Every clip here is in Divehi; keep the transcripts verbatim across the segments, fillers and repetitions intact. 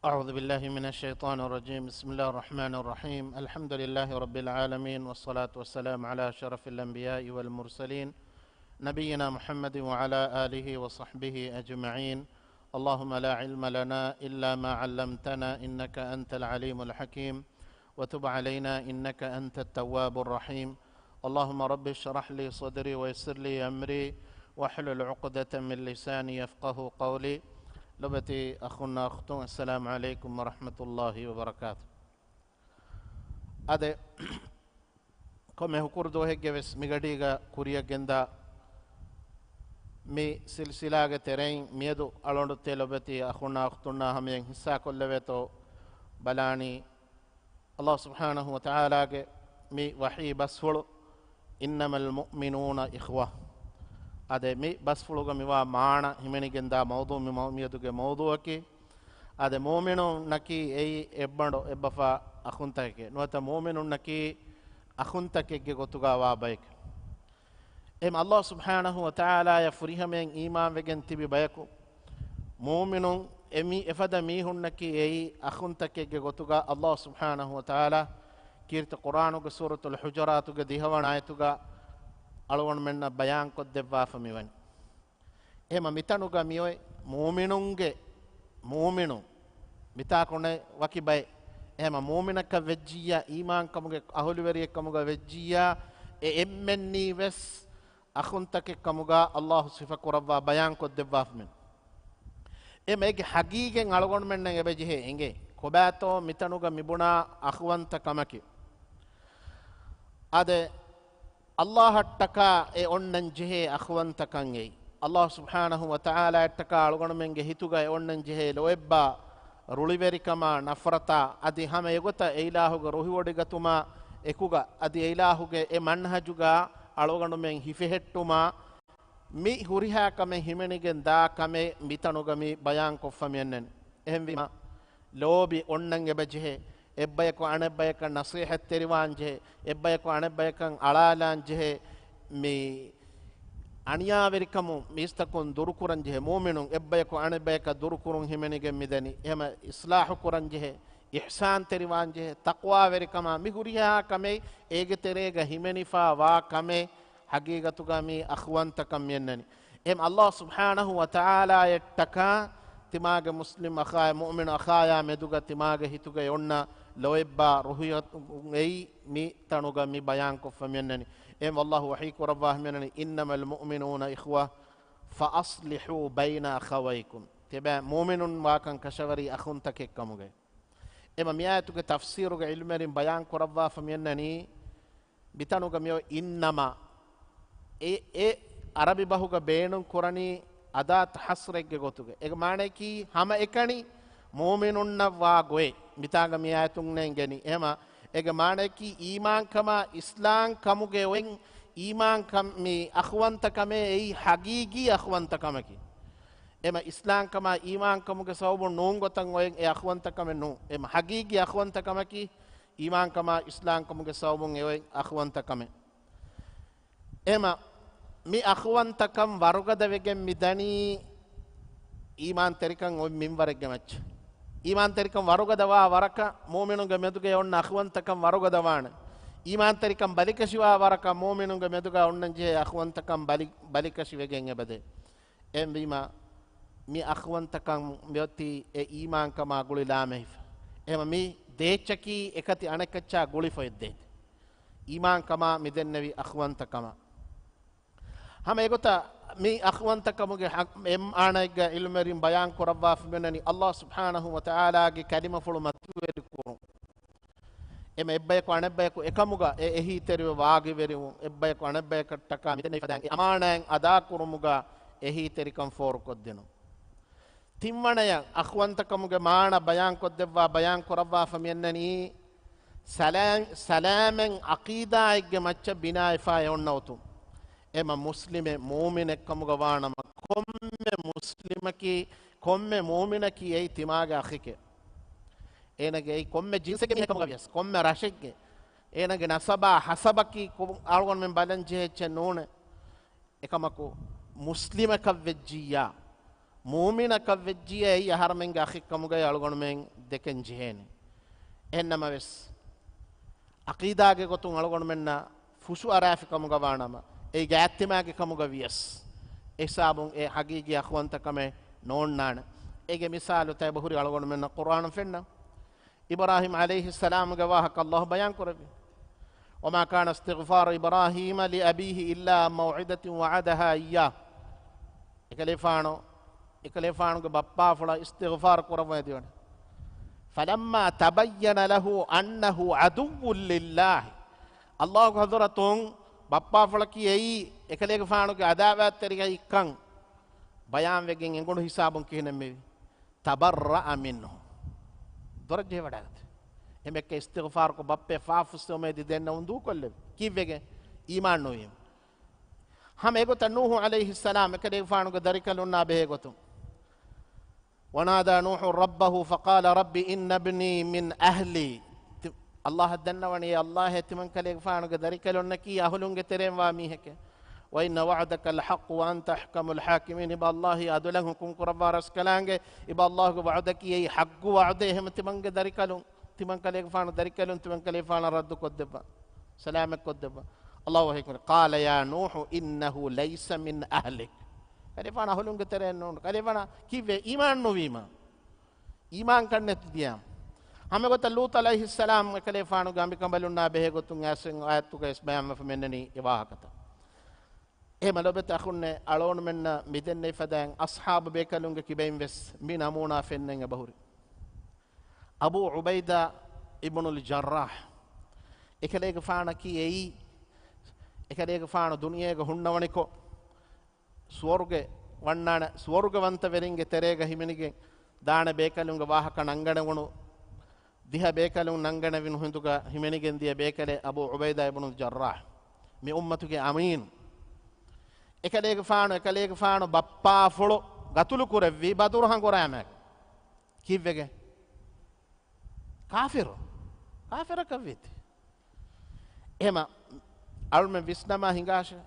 أعوذ بالله من الشيطان الرجيم. بسم الله الرحمن الرحيم. الحمد لله رب العالمين، والصلاة والسلام على أشرف الأنبياء والمرسلين، نبينا محمد وعلى آله وصحبه أجمعين. اللهم لا علم لنا إلا ما علمتنا إنك أنت العليم الحكيم، وتب علينا إنك أنت التواب الرحيم. اللهم رب اشرح لي صدري ويسر لي أمري واحلل عقدة من لساني يفقهوا قولي. ލޮބުވެތި އަޚުންނާ އުޚްތުން، އައްސަލާމު ޢަލައިކުމް ވަރަޙްމަތުﷲި ވަބަރަކާތު. އާދެ، ކޮންމެ ހުކުރު ދުވަހެއްގެ ވެސް މިގަޑީގަ ކުރިއަށް ގެންދާ މި ސިލްސިލާގެ ތެރެއިން މިއަދު އަޅުގަނޑު ތިޔަ ލޮބުވެތި އަޚުންނާ އުޚްތުންނާ ހަމަޔަށް ހިއްސާކޮށްލެވޭތޯ ބަލާނީ، ﷲ ސުބްޙާނަހޫ ވަތަޢާލާގެ މި ވަޙީ ބަސްފުޅު، "إنما المؤمنون إخوة." އާދެ، މި ބަސްފުޅުގަ މިވާ މާނަ ހިމެނިގެންދާ މައުޟޫ މި މަ-، މިއަދުގެ މައުޟޫއަކީ، އާދެ، މުއުމިނުންނަކީ އެއީ އެއްބަނޑު އެއްބަފާ އަޚުންތަކެކޭ. ނުވަތަ މުއުމިނުންނަކީ އަޚުންތަކެއްގެ ގޮތުގަ ވާ ބަޔެކޭ. އެހެން ﷲ ސުބްޙާނަހޫ ވަތަޢާލާޔަށް ފުރިހަމައިން އީމާންވެގެން ތިބި ބަޔަކު، މުއުމިނުން އެ މި އެފަދަ މީހުންނަކީ އެއީ އަޚުންތަކެއްގެ ގޮތުގަ ﷲ ސުބްޙާނަހޫ ވަތަޢާލާ ކީރިތި ޤުރްއާނުގެ ސޫރަތުލް ޙުޖުރާތުގެ ދިހަވަނަ އާޔަތުގަ އަޅުގަނޑުމެންނަށް ބަޔާންކޮށްދެއްވާފަ މިވަނީ. އެހެމަ މިތަނުގަ މިއޮތް މުއުމިނުންގެ މުއުމިނު މިތާކު ނެތް ވަކި ބައެއް. އެހެމަ މުއުމިނަކަށް ވެއްޖިއްޔާ، އީމާންކަމުގެ އަހުލުވެރިއެއްކަމުގަ ވެއްޖިއްޔާ، އެ އެންމެންނީ ވެސް އަޚުންތަކެއްކަމުގަ ﷲ ސިފަކުރައްވާ ބަޔާންކޮށްދެއްވާފަމެން. އެ މޭގެ ހަގީގަތް އަޅުގަނޑުމެންނަށް އެބަޖެހޭ އެނގޭ، ކޮބާތޯ މިތަނުގަ މިބުނާ އަޚުވަންތަކަމަކީ. އާދެ، ﷲއަށްޓަކާ އެ އޮންނަން ޖެހޭ އަޚުވަންތަކަން އެއީ. ﷲ ސުބްޙާނަހޫ ވަތަޢާލާއަށްޓަކާ އަޅުގަނޑުމެންގެ ހިތުގަ އެ އޮންނަން ޖެހޭ ލޯތްބާ ރުޅިވެރިކަމާ ނަފްރަތާ އަދި ހަމަ އެގޮތަށް އެއިލާހުގެ ރުހިވޮޑިގަތުމާ އެކުގަ އަދި އެއިލާހުގެ އެ މަންހަޖުގަ އަޅުގަނޑުމެން ހިފެހެއްޓުމާ މި ހުރިހާ ކަމެއް ހިމެނިގެން ދާ ކަމެއް މިތަނުގަ މި ބަޔާންކޮށްފަ މިއަންނަނީ. އެހެންވީމަ، ލޯބި އޮންނަން އެބަޖެހޭ. އެއްބަޔަކު އަނެއްބަޔަކަށް ނަޞޭޙަތްތެރިވާން ޖެހޭ. އެއްބަޔަކު އަނެއްބަޔަކަށް އަޅާލާން ޖެހޭ. މި އަނިޔާވެރިކަމުން މީސްތަކުން ދުރުކުރަން ޖެހޭ. މުއުމިނުން އެއްބަޔަކު އަނެއްބަޔަކަށް ދުރުކުރުން ހިމެނިގެން މިދަނީ. އެހެމަ އިޞްލާޙު ކުރަން ޖެހޭ. އިޙްސާންތެރިވާން ޖެހޭ. ތަޤްވާވެރިކަމާ މި ހުރިހާ ކަމެއް އޭގެ ތެރޭގަ ހިމެނިފާ ވާ ކަމެއް ހަގީގަތުގަ މީ އަޚުވަންތަކަން މިއަންނަނީ. އެހެން ﷲ ސުބްޙާނަހޫ ވަތަޢާލާއަށްޓަކާ ތިމާގެ މުސްލިމް އަޚާޔާ، މުއުމިނު އަޚާޔާ މެދުގަ ތިމާގެ ހިތުގަ އޮންނަ ލޯތްބާ ރުހިޔަތު އެއީ މި ތަނުގަ މި ބަޔާންކޮށްފަ މިއަންނަނީ. އެހެން ﷲ ވަޙީ ކުރައްވާ ހިމެނަނީ، "إنما المؤمنون إخوة فأصلحوا بين أخويكم." ތިޔަބައި މުއުމިނުން ވާކަން ކަށަވަރީ އަޚުންތަކެއްކަމުގައި. އެމަ މިއާޔަތުގެ ތަފްސީރުގެ ޢިލްމުވެރިން ބަޔާން ކުރައްވާފަ މިއަންނަނީ، މިތަނުގަ މިއޮތް އިންނަމާ، އެ، އެ ޢަރަބި ބަހުގަ ބޭނުން ކުރަނީ އަދާތު ޙަޞްރެއްގެ ގޮތުގަ. އޭގެ މާނަޔަކީ ހަމައެކަނި މުއުމިނުންނަށް ވާ ގޮތް. މިތާގަ މި އާޔަތުން ނޭނގެނީ. އެހެމަ އޭގެ މާނަޔަކީ އީމާންކަމާ އިސްލާމް ކަމުގެ އޮތް އީމާންކަމް މި އަޚުވަންތަކަމޭ އެއީ ޙަޤީޤީ އަޚުވަންތަކަމަކީ. އެމަ އިސްލާމްކަމާ އީމާންކަމުގެ ސަބަބުން ނޫން ގޮތަށް އޮތް އެ އަޚުވަންތަކަމެއް ނޫން. އެމަ ޙަޤީޤީ އަޚުވަންތަކަމަކީ އީމާންކަމާ އިސްލާމްކަމުގެ ސަބަބުން އެ އޮތް އަޚުވަންތަކަމެއް. އެމަ މި އަޚުވަންތަކަން ވަރުގަދަވެގެން މި ދަނީ އީމާންތެރިކަން އޮތް މިންވަރެއްގެ މައްޗަށް. އީމާންތެރިކަން ވަރުގަދަވާ ވަރަކަށް މުއުމިނުންގެ މެދުގައި އޮންނަ އަޚުވަންތަކަން ވަރުގަދަވާނެ. އީމާންތެރިކަން ބަލިކަށިވާ ވަރަކަށް މުއުމިނުންގެ މެދުގަ އޮންނަން ޖެހޭ އަޚުވަންތަކަން ބަލި، ބަލިކަށިވެގެން އެބަދޭ. އެހެންވީމަ، މި އަޚުވަންތަކަން މިއޮތީ އެ އީމާންކަމާ ގުޅިލާމެހިފަ. އެހެމަ މި ދޭއްޗަކީ އެކަތި އަނެއްކައްޗާ ގުޅިފަ އޮތް ދޭތެއް. އީމާންކަމާ މި ދެންނެވި އަޚުވަންތަކަމާ. ހަމަ އެގޮތަށް މި އަޚުވަންތަކަމުގެ ޙަ-، އެއް މާނައެއްގަ ޢިލްމުވެރިން ބަޔާން ކުރައްވާފަ މިއަންނަނީ، ﷲ ސުބްޙާނަހޫ ވަތަޢާލާގެ ކަލިމަފުޅު މަތިވެރި ކުރުން. އެމަ އެއްބަޔަކު އަނެއްބަޔަކު އެކަމުގަ އެ އެހީތެރިވެ ވާގިވެރިވުން، އެއްބަޔަކު އަނެއްބަޔަކަށްޓަކާ މިދެންނެވި ފަދައިން އެ އަމާނާތް އަދާކުރުމުގަ އެހީތެރިކަން ފޯރުކޮށްދިނުން. ތިންވަނަޔަށް އަޚުވަންތަކަމުގެ މާނަ ބަޔާންކޮށްދެއްވާ ބަޔާން ކުރައްވާފަ މިއަންނަނީ، ސަލާ-، ސަލާމަތް ޢަޤީދާއެއްގެ މައްޗަށް ބިނާވެފާ އެ އޮންނަ އޮތުން. އެމަ މުސްލިމެއް މުއުމިނެއްކަމުގަ ވާނަމަ، ކޮންމެ މުސްލިމަކީ، ކޮންމެ މުއުމިނަކީ އެއީ ތިމާގެ އަޚެކޭ. އޭނަގެ އެއީ ކޮންމެ ޖިންސެއްގެ މީހެއްކަމުގަ ވިޔަސް، ކޮންމެ ރަށެއްގެ، އޭނަގެ ނަސަބާ ހަސަބަކީ ކޮ-، އަޅުގަނޑުމެން ބަލަން ޖެހޭ އެއްޗެއް ނޫނޭ. އެކަމަކު، މުސްލިމަކަށް ވެއްޖިއްޔާ، މޫމިނަކަށް ވެއްޖިއްޔާ އެއީ އަހަރުމެންގެ އަޚެއްކަމުގައި އަޅުގަނޑުމެން ދެކެން ޖެހޭނެ. އެހެންނަމަވެސް، ޢަޤީދާގެ ގޮތުން އަޅުގަނޑުމެންނަށް ފުށުއަރާފި ކަމުގަ ވާނަމަ، އެއީ ގާތްތިމާގެ ކަމުގަ ވިޔަސް، އެ ހިސާބުން އެ ޙަޤީޤީ އަޚުވަންތަކަމެއް ނޯންނާނެ. އޭގެ މިސާލުތައް އެބަހުރި އަޅުގަނޑުމެންނަށް ޤުރްއާނުން ފެންނަ. އިބްރާހީމް ޢަލައިހިއްސަލާމުގެ ވާހަކަ ﷲ ބަޔާން ކުރެއްވި. وما كان استغفار إبراهيم لأبيه إلا عن موعدة وعدها إياه. އެކަލޭފާނު، އެކަލޭފާނުގެ ބައްޕާފުޅަށް އިސްތިޣްފާރު ކުރައްވަން ދިވަނެ. فلما تبين له أنه عدو لله. ﷲގެ ޙަޟްރަތުން ބައްޕާފުޅަކީ އެއީ އެކަލޭގެފާނުގެ ޢަދާވާތްތެރި އެއްކަން ބަޔާންވެގެން އެނގުނު ހިސާބުން ކިހިނެއްމެވި؟ تبرأ منه. ދުރަށް ޖެހިވަޑައިގަތެވި. އެމެއްކަ އިސްތިޣްފާރުކޮށް ބައްޕަ ފާފަ ފުއްސެވުމޭ ދިދެންނެވުން ދޫކޮށްލެވި. ކީއްވެގެން؟ އީމާން ނުވީމަ. ހަމަ އެގޮތަށް ނޫޙު ޢަލައިހިއްސަލާމް އެކަލޭގެފާނުގެ ދަރިކަލުންނާ ބެހޭ ގޮތުން. ونادى نوح ربه فقال رب إن ابني من أهلي. ތި-، ﷲ އަށް ދަންނަވަނީ، އޭ ﷲ އޭ ތިމަންކަލޭގެފާނުގެ ދަރިކަލުންނަކީ އަހުލުންގެ ތެރެއިން ވާ މީހެކޭ. وإن وعدك الحق وأنت أحكم الحاكمين. އިބަ ﷲ އީ ޢަދުލަށް ޙުކުމް ކުރައްވާ ރަސްކަލާނގެ، އިބަ ﷲގެ ވަޢުދަކީ އެއީ ޙައްޤު ވަޢުދޭ. އެހެން ތިމަންގެ ދަރިކަލުން، ތިމަންކަލޭގެފާނު ދަރިކަލުން ތިމަންކަލޭގެފާނަށް ރައްދު ކޮށްދެއްވާ، ސަލާމަތް ކޮށްދެއްވާ. ﷲ ވަޙީ ކުރި، قال يا نوح إنه ليس من أهلك. ކަލޭފާނު އަހުލުންގެ ތެރެއިން ނޫން. ކަލޭފާނަށް ކީއްވެ؟ އީމާން ނުވީމަ. އީމާންކަން ނެތި ދިޔަ. ހަމަ ގޮތަށް ލޫޠު ޢަލައިހިއްސަލާމް އެކަލޭފާނުގެ އަނބިކަނބަލުންނާ ބެހޭ ގޮތުން އާޔަތުގައި ވެސް ބަޔާންވެފަ މިއަންނަނީ އެ ވާހަކަތައް. އެހެން ލޮބުވެތި އަޚުންނޭ، އަޅުގަނޑުމެންނަށް މިދެންނެވި ފަދައިން އަޞްޙާބު ބޭކަލުންގެ ކިބައިން ވެސް މި ނަމޫނާ ފެންނަން އެބަހުރި. އަބޫ ޢުބައިދާ އިބްނުލް ޖައްރާޙް، އެކަލޭގެފާނަކީ އެއީ، އެކަލޭގެފާނު ދުނިޔޭގަ ހުންނަވަނިކޮށް، ސުވަރުގެ ވަންނާނެ، ސުވަރުގެ ވަންތަވެރިންގެ ތެރޭގަ ހިމެނިގެން ދާނެ ބޭކަލުންގެ ވާހަކަ ނަންގަނެވުނު، ދިހަ ބޭކަލުން ނަންގަނެވުނު ހިނދުގަ ހިމެނިގެން ދިޔަ ބޭކަލެއް އަބޫ ޢުބައިދާ އިބްނުލް ޖައްރާޙް، މި އުއްމަތުގެ އަމީން. އެކަލޭގެފާނު، އެކަލޭގެފާނު ބައްޕާފުޅު ގަތުލު ކުރެއްވީ ބަދުރު ހަނގުރާމައިގަ. ކީއްވެގެން؟ ކާފިރު. ކާފިރަކަށް ވީތީ. އެހެމަ އަޅުމެން ވިސްނަމާ ހިނގާށޭ.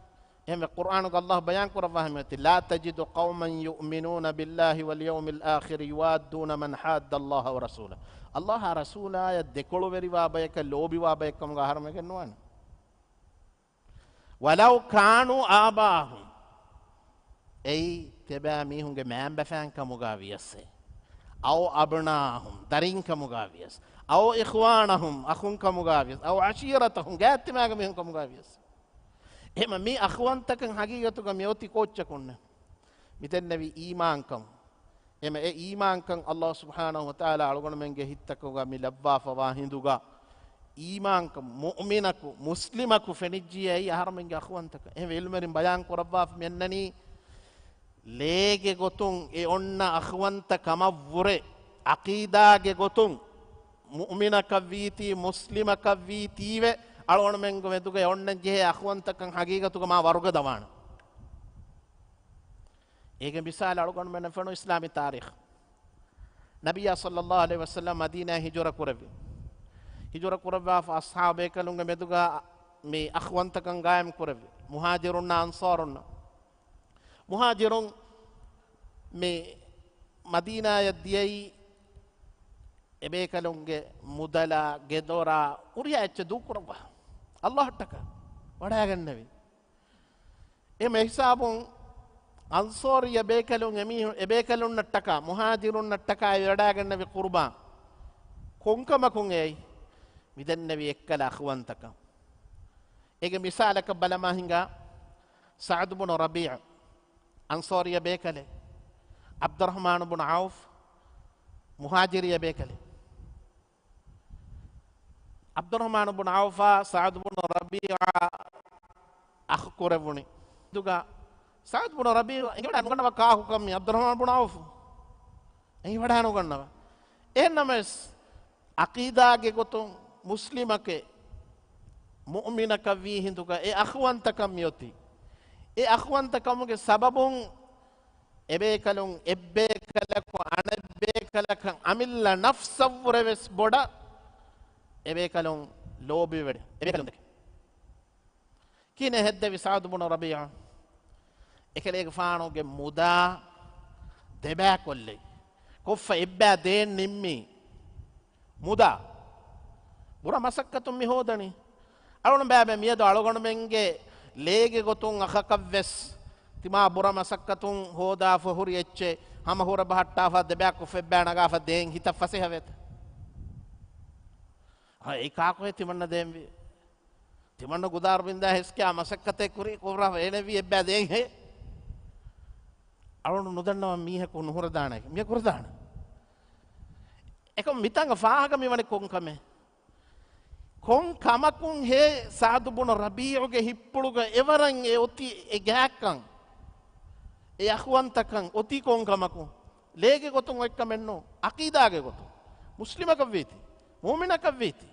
އެހެމެ ޤުރްއާނުގަ ﷲ ބަޔާން ކުރައްވާ ހަމަޔަތި، لا تجد قوما يؤمنون بالله واليوم الآخر يوادون من حاد الله ورسوله. ﷲ އާ ރަސޫލާޔަށް ދެކޮޅުވެރިވާ ބަޔަކަށް ލޯބިވާ ބަޔެއްކަމުގަ އަހަރުމެން ނުވާނެ. ولو كانوا آباءهم. އެއީ ތިޔަބައިމީހުންގެ މައިންބަފައިން ކަމުގަ ވިޔަސް، أو أبناءهم، ދަރިން ކަމުގަ ވިޔަސް، أو إخوانهم، އަޚުން ކަމުގަ ވިޔަސް، أو عشيرتهم، ގާތްތިމާގެ މީހުން ކަމުގަ ވިޔަސް. އެހެމަ މި އަޚުވަންތަކަން ހަގީގަތުގަ މިއޮތީ ކޯއްޗަކުންނެއް؟ މިދެންނެވި އީމާންކަން. އެމަ އެ އީމާންކަން ﷲ ސުބްޙާނަހޫ ވަތަޢާލާ އަޅުގަނޑުމެންގެ ހިތްތަކުގަ މި ލައްވާފަވާ ހިނދުގަ، އީމާންކަން، މުއުމިނަކު، މުސްލިމަކު ފެނިއްޖިއްޔާ އެއީ އަހަރުމެންގެ އަޚުވަންތަކަން. އެހެންވެ ޢިލްމުވެރިން ބަޔާން ކުރައްވާފަ މިއަންނަނީ، ލޭގެ ގޮތުން އެ އޮންނަ އަޚުވަންތަ ކަމަށްވުރެ، ޢަޤީދާގެ ގޮތުން މުއުމިނަކަށްވީތީ، މުސްލިމަކަށްވީތީވެ، އަޅުގަނޑުމެންގެ މެދުގައި އޮންނަން ޖެހޭ އަޚުވަންތަކަން ހަގީގަތުގަ މާ ވަރުގަދަވާނެ. އޭގެ މިސާލު އަޅުގަނޑުމެންނަށް ފެނުނު އިސްލާމީ ތާރީޚް. ނަބިއްޔާ ޞައްލައްލާހު ޢަލައިހި ވަސައްލަމް މަދީނާއަށް ހިޖުރަ ކުރެއްވި. ހިޖުރަ ކުރައްވާފަ އަޞްޙާބު ބޭކަލުންގެ މެދުގަ މި އަޚުވަންތަކަން ގާއިމް ކުރެއްވި. މުހާޖިރުންނާ އަންޞާރުންނާ. މުހާޖިރުން މި މަދީނާއަށް ދިޔައީ އެބޭކަލުންގެ މުދަލާ، ގެދޮރާ، ހުރިހާ އެއްޗެއް ދޫކުރައްވާ. ﷲ އަށްޓަކާ ވަޑައިގަންނެވި. އެ ހިސާބުން އަންޞާރިއްޔަ ބޭކަލުން އެމީހުން، އެބޭކަލުންނަށްޓަކާ، މުހާޖިރުންނަށްޓަކާ އެ ވަޑައިގަންނެވި ޤުރުބާން. ކޮންކަމަކުން އެއީ؟ މިދެންނެވި އެއްކަލަ އަޚުވަންތަކަން. އޭގެ މިސާލަކަށް ބަލަމާ ހިނގާ، ސަޢުދު ބުނު ރަބީޢު، އަންޞާރިއްޔަ ބޭކަލެއް. ޢަބްދުއްރަޙްމާނު ބުނު ޢައުފް، މުހާޖިރިއްޔަ ބޭކަލެއް. ޢަބްދުއްރަޙްމާނު ބުނު ޢައުފާ ސަޢުދު ބުނު ރަބީޢާ އަޚު ކުރެވުނީ. ދުގަ ސަޢުދު ބުނު ރަބީޢު އެނގިވަޑައި ނުގަންނަވާ ކާކުކަން މީ ޢަބްދުއްރަޙްމާނު ބުނު ޢައުފު. އެނގިވަޑައި ނުގަންނަވާ. އެހެންނަމަވެސް، ޢަޤީދާގެ ގޮތުން މުސްލިމަކެއް، މުއުމިނަކަށް ވީ ހިނދުގަ އެ އަޚުވަންތަކަން މިއޮތީ. އެ އަޚުވަންތަކަމުގެ ސަބަބުން އެބޭކަލުން އެއްބޭކަލަކު އަނެއްބޭކަލަކަށް އަމިއްލަ ނަފްސަށްވުރެ ވެސް ބޮޑަށް އެބޭކަލުން ލޯބިވެ، އެބޭކަލުން ދެކެ. ކިހިނެއް ހެއްދެވި ސަޢުދު ބުނު ރަބީޢު؟ އެކަލޭގެފާނުގެ މުދާ ދެބައިކޮށްލައި، ކޮށްފަ އެއްބައި ދޭން ނިންމީ. މުދާ ބުރަ މަސައްކަތުން މި ހޯދަނީ. އަޅުގަނޑު ބައިމެ މިއަދު އަޅުގަނޑުމެންގެ ލޭގެ ގޮތުން އަޚަކަށްވެސް ތިމާ ބުރަ މަސައްކަތުން ހޯދާފަ ހުރި އެއްޗެއް ހަމަ ހުރެ ބަހައްޓާފަ ދެބައިކޮށްފަ އެއްބައި ނަގާފަ ދޭން ހިތަށް ފަސޭހަވޭތަ؟ އާ، އެއީ ކާކުހޭ ތިމަންނަ ދޭންވީ؟ ތިމަންނަ ގުދާރު ބިންދާ ހެސްކިޔާ މަސައްކަތެއް ކުރި ކުރާފަ އޭނަވީ އެއްބައި ދޭން ހޭ. އަޅުގަނޑު ނުދަންނަވަން މީހަކު ނުހުރެދާނެ. މިޔަ ކުރެދާނެ. އެކަމް މިތަނގަ ފާހަގަ މިވަނީ ކޮން ކަމެއް؟ ކޮން ކަމަކުން ހޭ ސަޢުދު ބުނު ރަބީޢުގެ ހިއްޕުޅުގަ އެވަރަށް އެ އޮތީ އެ ގާތްކަން، އެ އަޚުވަންތަކަން އޮތީ ކޮން ކަމަކުން؟ ލޭގެ ގޮތުން އޮތްކަމެއްނު، ޢަޤީދާގެ ގޮތުން. މުސްލިމަކަށްވީތީ، މުއުމިނަކަށްވީތީ.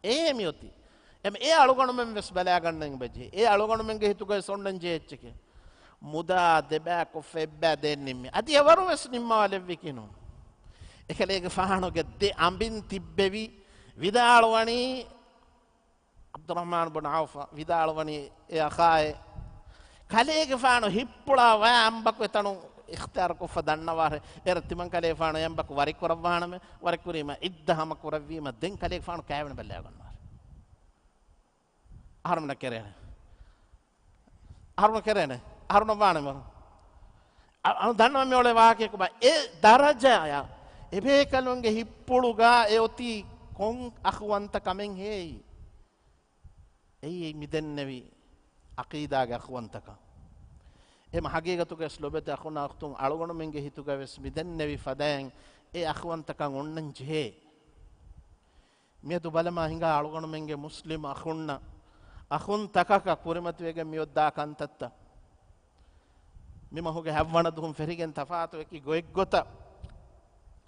އެހެން މިއޮތީ. އެމް އެ އަޅުގަނޑުމެން ވެސް ބަލާގަންނަން ބެޖެ. އެ އަޅުގަނޑުމެންގެ ހިތުގައި ސޮންނަން ޖެހޭ އެއްޗެކޭ. މުދާ ދެބައިކޮށްފަ އެއްބައި ދޭން ނިންމި. އަދި އެވަރު ވެސް ނިންމަވާލެއްވިކީނު. އެކަލޭގެފާނުގެ ދެ އަނބިން ތިއްބެވި ވިދާޅުވަނީ، ޢަބްދުއްރަޙްމާން ބުން ޢައުފަށް ވިދާޅުވަނީ، އޭ އަޚާއޭ، ކަލޭގެފާނު ހިއްޕުޅާ ވައި އަނބަކު އެތަނުން އިޚްތިޔާރުކޮށްފަ ދަންނަވާށޭ. އޭރަށް ތިމަން ކަލޭގެފާނު އެ އަނބަކު ވަރިކުރައްވާނަމޭ، ވަރިކުރީމަ ޢިއްދަ ހަމަކުރެއްވީމަ ދެން ކަލޭގެފާނު ކައިވެނި ބައްލަވަގަންނަވާށޭ. އަހަރުމެންނަށް ކެރޭނެ. އަހަރުމެން ކެރޭނެ. އަހަރުމެންނަށް ވާނެ މަރު. އަ-، އަން ދަންނަވަން މިއުޅޭ ވާހަކައެއް ކޮބާ؟ އެ ދަރަޖައަށް އެބޭކަލުންގެ ހިއްޕުޅުގަ އެ އޮތީ ކޮން އަޚުވަންތަ ކަމެއް ހޭއީ؟ އެއީ މިދެންނެވި ޢަޤީދާގެ އަޚުވަންތަކަން. އެހެން ހަގީގަތުގައި ވެސް ލޮބުވެތި އަޚުންނާ އުޚްތުން، އަޅުގަނޑުމެންގެ ހިތުގައި ވެސް މިދެންނެވި ފަދައިން އެ އަޚުވަންތަކަން އޮންނަން ޖެހޭ. މިއަދު ބަލަމާ ހިނގާ އަޅުގަނޑުމެންގެ މުސްލިމް އަޚުންނަށް، އަޚުންތަކަކަށް ކުރިމަތިވެގެން މިއޮއްދާ ކަންތައްތައް. މި މަހުގެ ހަތްވަނަ ދުވަހުން ފެށިގެން ތަފާތު އެކި ގޮތްގޮތަށް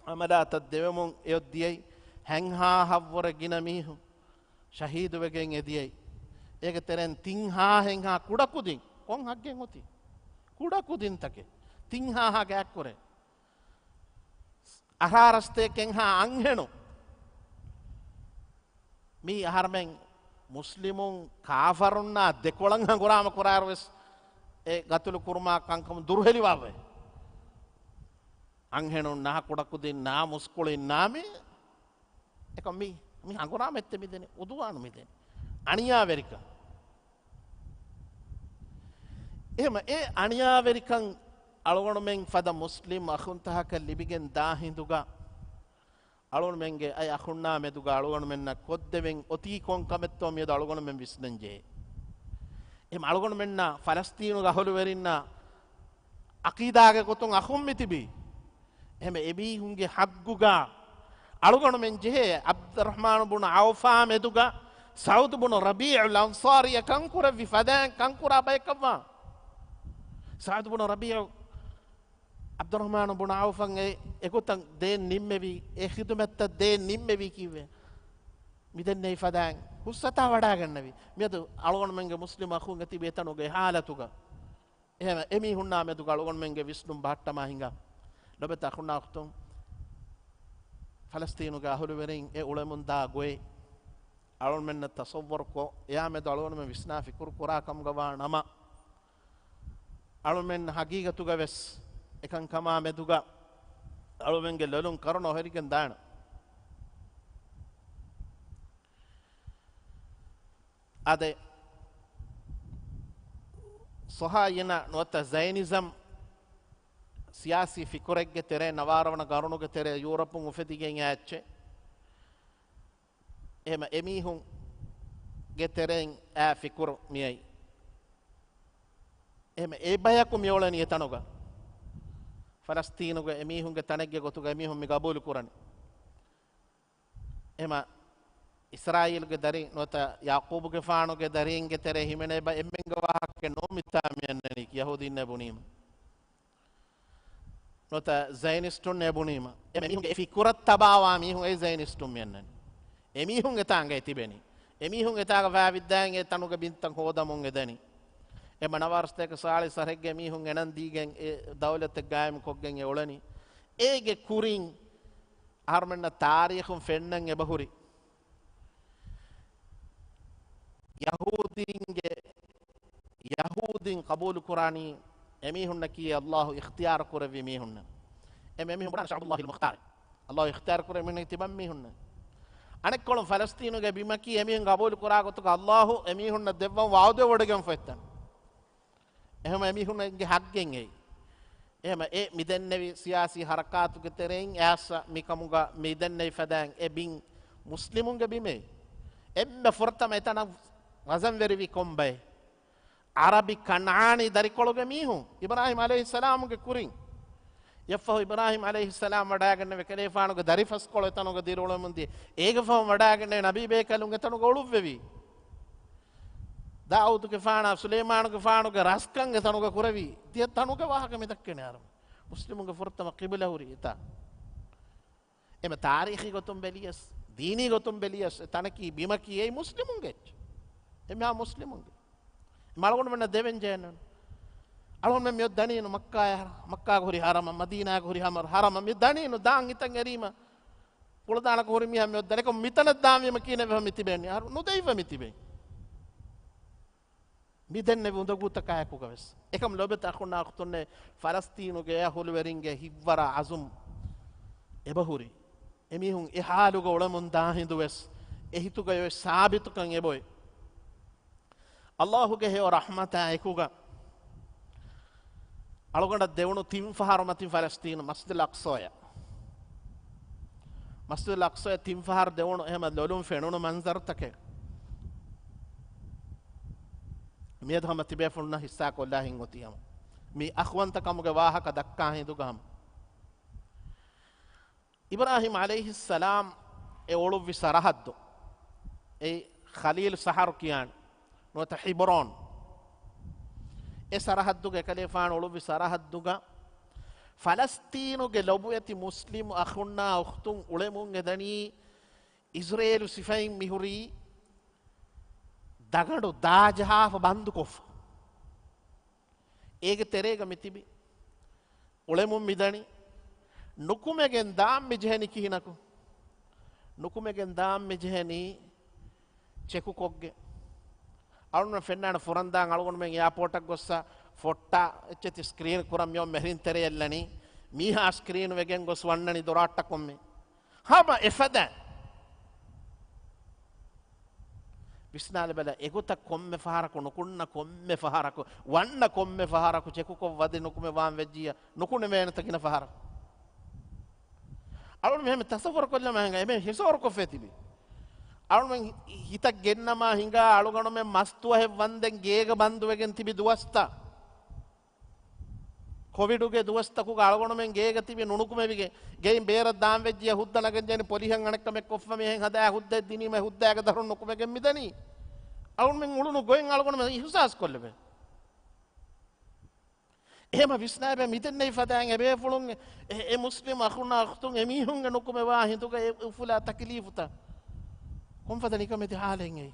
ޢަމަލާތައް ދެވެމުން އެއޮށް ދިޔައީ. ހަތްހާހަށްވުރެ ގިނަ މީހުން ޝަހީދުވެގެން އެދިޔައީ. އޭގެ ތެރެއިން ތިންހާހެއްހާ ކުޑަކުދިން. ކޮން ހައްގެއް އޮތީ؟ ކުޑަކުދިންތަކެއް. ތިންހާހާ ގާތްކުރޭ. އަށާރަސްތޭކައެއްހާ އަންހެނުން. މީ އަހަރެމެން މުސްލިމުން ކާފަރުންނާ ދެކޮޅަށް ހަނގުރާމަ ކުރާއިރު ވެސް އެ ގަތުލު ކުރުމާ ކަންކަމުން ދުރުހެލިވާ ބައެއް. އަންހެނުންނާ ކުޑަކުދިންނާ މުސްކުޅިންނާ މި އެކަމް މި، މި ހަނގުރާމަ އެއްޗެއް މިދެނީ، އުދުވާނު މިދެނީ. އަނިޔާވެރިކަން. އެހެމަ އެ އަނިޔާވެރިކަން އަޅުގަނޑުމެން ފަދަ މުސްލިމް އަޚުންތަކަކަށް ލިބިގެން ދާ ހިނދުގަ، އަޅުގަނޑުމެންގެ އައި އަޚުންނާ މެދުގަ އަޅުގަނޑުމެންނަށް ކޮށްދެވެން އޮތީ ކޮން ކަމެއްތޯ މިއަދު އަޅުގަނޑުމެން ވިސްނަން ޖެހޭ. އެހެމަ އަޅުގަނޑުމެންނަށް ފަލަސްތީނުގެ އަހުލުވެރިންނަށް އަޤީދާގެ ގޮތުން އަޚުން މިތިބީ. އެހެމަ އެމީހުންގެ ޙައްޤުގަ އަޅުގަނޑުމެން ޖެހޭ ޢަބްދުއްރަޙްމާނު ބުނު ޢައުފާ މެދުގަ ސަޢުދު ބުނު ރަބީޢުލް އަންޞާރީއަށް ކަންކުރެއްވި ފަދައިން ކަންކުރާ ބަޔަކަށްވާ. ސަޢުދު ބުނު ރަބީޢު ޢަބްދުއްރަޙްމާނު ބުނު ޢައުފަށް އެ އެގޮތަށް ދޭން ނިންމެވީ، އެ ޚިދުމަތްތައް ދޭން ނިންމެވީ ކީއްވެ؟ މިދެންނެވި ފަދައިން ހުސްއަތާ ވަޑާގަންނެވި. މިއަދު އަޅުގަނޑުމެންގެ މުސްލިމް އަޚުން އެ ތިބި އެތަނުގެ ޙާލަތުގަ އެހެމަ އެމީހުންނާ މެދުގަ އަޅުގަނޑުމެންގެ ވިސްނުން ބަހައްޓަމާ ހިނގާ. ލޮބެތި އަޚުންނާ އުޚްތުން، ފަލަސްތީނުގެ އަހުލުވެރިން އެ އުޅެމުންދާ ގޮތް އަޅުގަނޑުމެންނަށް ތަޞައްވަރުކޮށް، އެއާ މެދު އަޅުގަނޑުމެން ވިސްނާ ފިކުރު ކުރާ ކަމުގަ ވާ ނަމަ، އަޅުމެން ހަގީގަތުގަ ވެސް އެކަންކަމާ މެދުގަ އަޅުމެންގެ ލޮލުން ކަރުނަ އޮހެރިގެން ދާނެ. އާދެ، ޞަހާޔިނާ ނުވަތަ ޒައިނިޒަމް ސިޔާސީ ފިކުރެއްގެ ތެރޭ، ނަވާރަ ވަނަ ގަރުނުގެ ތެރޭ ޔޫރަޕުން އުފެދިގެން އާ އެއްޗެއް. އެހެމަ އެމީހުންގެ ތެރެއިން އާ ފިކުރު މިއައީ. އެހެމަ އެ ބަޔަކު މިއުޅެނީ އެތަނުގަ. ފަލަސްތީނުގެ އެމީހުންގެ ތަނެއްގެ ގޮތުގަ އެމީހުން މި ގަބޫލު ކުރަނީ. އެމަ އިސްރާއީލުގެ ދަރިން ނުވަތަ ޔާޤޫބުގެފާނުގެ ދަރީންގެ ތެރޭ ހިމެނޭ ބަ އެންމެންގެ ވާހަކަ ނޫން މިތާ މިއަންނަނީ ކި ޔަހޫދީންނޭ ބުނީމަ. ނުވަތަ ޒައިނިސްޓުންނޭ ބުނީމަ. އެ މީހުންގެ އެ ފިކުރަށް ތަބާވާ މީހުން އެ ޒައިނިސްޓުން މިއަންނަނީ. އެ މީހުން އެތާނގައި ތިބެނީ. އެ މީހުން އެތާގަ ފާވިއްދާއިން އެ ތަނުގެ ބިންތައް ހޯދަމުން އެދެނީ. އެ މަނަވާރަސްތޭކަ ސާޅީސް އަހަރެއްގެ މީހުން އެނަން ދީގެން އެ ދައުލަތެއް ގާއިމް ކޮށްގެން އެ އުޅެނީ. އޭގެ ކުރިން އަހަރުމެންނަށް ތާރީޚުން ފެންނަން އެބަހުރި. ޔަހޫދީންގެ، ޔަހޫދީން ޤަބޫލު ކުރާނީ އެމީހުންނަކީ އައްލާހު އިޚްތިޔާރު ކުރެއްވި މީހުންނެއް. އެ މީހުން ބުނާނެ ޝަޢުބުއްލާހިލް މުޚްތާރު. އައްލާހު އިޚްތިޔާރު ކުރެއްވި މީހުން ތިބަން މީހުންނެއް. އަނެއްކޮޅުން ފަލަސްތީނުގެ ބިމަކީ އެމީހުން ގަބޫލު ކުރާ ގޮތުގަ އައްލާހު އެމީހުންނަށް ދެއްވަން ވަޢުދެވޮޑިގެންފަ އެތަން. އެހެން އެމީހުންގެ ޙައްޤެއް އެއީ. އެހެން އެ މިދެންނެވި ސިޔާސީ ޙަރަކާތުގެ ތެރެއިން އެއައްސަ މިކަމުގަ މިދެންނެވި ފަދައިން އެ ބިން މުސްލިމުންގެ ބިމޭ. އެންމެ ފުރަތަމަ އެތަނަށް ވަޒަންވެރިވި ކޮންބައެއް؟ ޢަރަބި ކަންޢާނީ ދަރިކޮޅުގެ މީހުން އިބްރާހީމް ޢަލައިހިއްސަލާމުގެ ކުރިން. އެއަށްފަހު އިބްރާހީމް ޢަލައިހިއްސަލާމް ވަޑައިގެންނެވި ކަލޭފާނުގެ ދަރިފަސްކޮޅު އެތަނުގަ ދިރިއުޅެމުންދިޔަ. އޭގެ ފަހުން ވަޑައިގެންނެވި ނަބީ ބޭކަލުން އެތަނުގަ އުޅުއްވެވި. ދާއޫދުގެފާނާ ސުލައިމާނުގެފާނުގެ ރަސްކަން އެތަނުގަ ކުރެވި. ތިޔަ ތަނުގެ ވާހަކަ މި ދައްކަނީ އަރަމު. މުސްލިމުންގެ ފުރަތަމަ ޤިބުލަ ހުރި އެތާ. އެމަ ތާރީޚީ ގޮތުން ބެލިޔަސް، ދީނީ ގޮތުން ބެލިޔަސް، އެ ތަނަކީ ބިމަކީ އެއީ މުސްލިމުންގެ އެއްޗެއް. އެމާ މުސްލިމުންގެ. އަޅުގަނޑުމެންނަށް ދެވެން ޖެހެނެއްނު. އަޅުގަނޑުމެން މިއޮއް ދަނީނު މައްކާ، މައްކާގަ ހުރި ހަރަމަ، މަދީނާގަ ހުރި ހަމަ، ހަރަމަ މި ދަނީނު ދާން ހިތަށް އެރީމަ. ކުޅަދާނަކަ ހުރި މީހާ މިއޮއް ދަނީ ކޮން މިތަނަށް ދާންވީމަ ކިހިނެއް ވެފަ މި ތިބެނީ؟ އަހަރު ނުދެއިވެ މި ތިބެނީ. މި ދެންނެވި އުނދަގޫތަކާއެކުގަވެސް. އެކަމް ލޯބިވެތި އަޚުންނާ އުޚްތުންނޭ، ފަލަސްތީނުގެ އެ އަހުލުވެރިންގެ ހިތްވަރާ އަޒުމް އެބަހުރި. އެމީހުން އެ ހާލުގަ އުޅެމުން ދާ ހިނދުވެސް އެ ހިތުގައި ސާބިތުކަން އެބޮތް. އައްލާހުގެ ހެޔޮ ރަޙްމަތާ އެކުގަ އަޅުގަނޑަށް ދެވުނު ތިން ފަހަރު މަތިން ފަލަސްތީނު މަސްޖިދުލް އަޤްޞާއަށް. މަސްޖިދުލް އަޤްޞާއަށް ތިން ފަހަރު ދެވުނު އެހެމަ ލޮލުން ފެނުނު މަންޒަރުތަކެއް މިއަދު ހަމަ ތިބޭފުޅުންނަށް ހިއްސާކޮށްލާ ހިތް އޮތީ ހަމަ. މި އަޚްވަންތަކަމުގެ ވާހަކަ ދައްކާ ހިނދުގަ ހަމަ. އިބްރާހީމް ޢަލައިހިއްސަލާމް އެ އުޅުއްވި ސަރަޙައްދު، އެ ޚަލީލު ސަހަރު ކިޔާނެ، ނުވަތަ ޙިބްރޯން. އެ ސަރަޙައްދުގެ ކަލޭފާނު އުޅުއްވި ސަރަޙައްދުގަ ފަލަސްތީނުގެ ލޮބުވެތި މުސްލިމް އަޚުންނާ އުޚްތުން އުޅެމުން އެދަނީ އިޒްރޭލު ސިފައިން މިހުރީ ދަގަނޑު ދާޖަހާފަ ބަންދުކޮށްފަ. އޭގެ ތެރޭގަ މިތިބި އުޅެމުން މިދަނީ. ނުކުމެގެން ދާން މިޖެހެނީ ކިހިނަކު؟ ނުކުމެގެން ދާން މިޖެހެނީ ޗެކުކޮށްގެން. އަޅުގަނޑު ފެންނާނެ ފުރަންދާން އަޅުގަނޑުމެން އެއާޕޯޓަށް ގޮއްސަ ފޮއްޓާ އެއްޗެތި ސްކްރީން ކުރަން މިއޮ މެހެރިން ތެރެޔަށްލަނީ. މީހާ ސްކްރީން ވެގެން ގޮސް ވަންނަނީ ދޮރާއްޓަކުން މި. ހަމަ އެފަދަ ވިސްނާލަބަލަ، އެގޮތަށް ކޮންމެ ފަހަރަކު ނުކުންނަ ކޮންމެ ފަހަރަކު، ވަންނަ ކޮންމެ ފަހަރަކު ޗެކުކޮށް ވަދެ ނުކުމެ ވާން ވެއްޖިއްޔާ، ނުކުނެވޭނެތަ ގިނަ ފަހަރަކު؟ އަޅުން މިހެން ތަސައްވަރު ކޮށްލަމާ ހިނގާ، އެމެ ހިސޯރުކޮށްފޭ ތިބި. އަޅުން ހިތަށް ގެންނަމާ ހިނގާ، އަޅުގަނޑުމެން މަސްތުވަހެއް ވަންދެން ގޭގަ ބަންދުވެގެން ތިބި ދުވަސްތައް. ކޮވިޑުގެ ދުވަސްތަކުގަ އަޅުގަނޑުމެން ގޭގަ ތިބި ނުނުކުމެވިގެން، ގެއިން ބޭރަށް ދާން ވެއްޖިއްޔާ ހުއްދަ ނަގަން ޖެހެނީ ޕޮލިހަށް އަނެއްކަމެއް ކޮށްފަ މިހެން ހަދާ ހުއްދައެއް ދިނީމަ ހުއްދައިގެ ދަށުން ނުކުމެގެން މިދަނީ. އަޅުގަނޑުމެން އުޅުނު ގޮތް އަޅުގަނޑުމެން އިހުސާސް ކޮށްލެވޭ. އެހެމަ ވިސްނާބެ މިދެންނެވި ފަދައިން އެބޭފުޅުން އެ، އެ މުސްލިމް އަޚުންނާ އުޚްތުން އެމީހުންގެ ނުކުމެވާ ހިނދުގަ އެ އުފުލާ ތަކިލީފުތައް ކޮންފަދަ ނިކަމެތި ހާލެއް އެއީ؟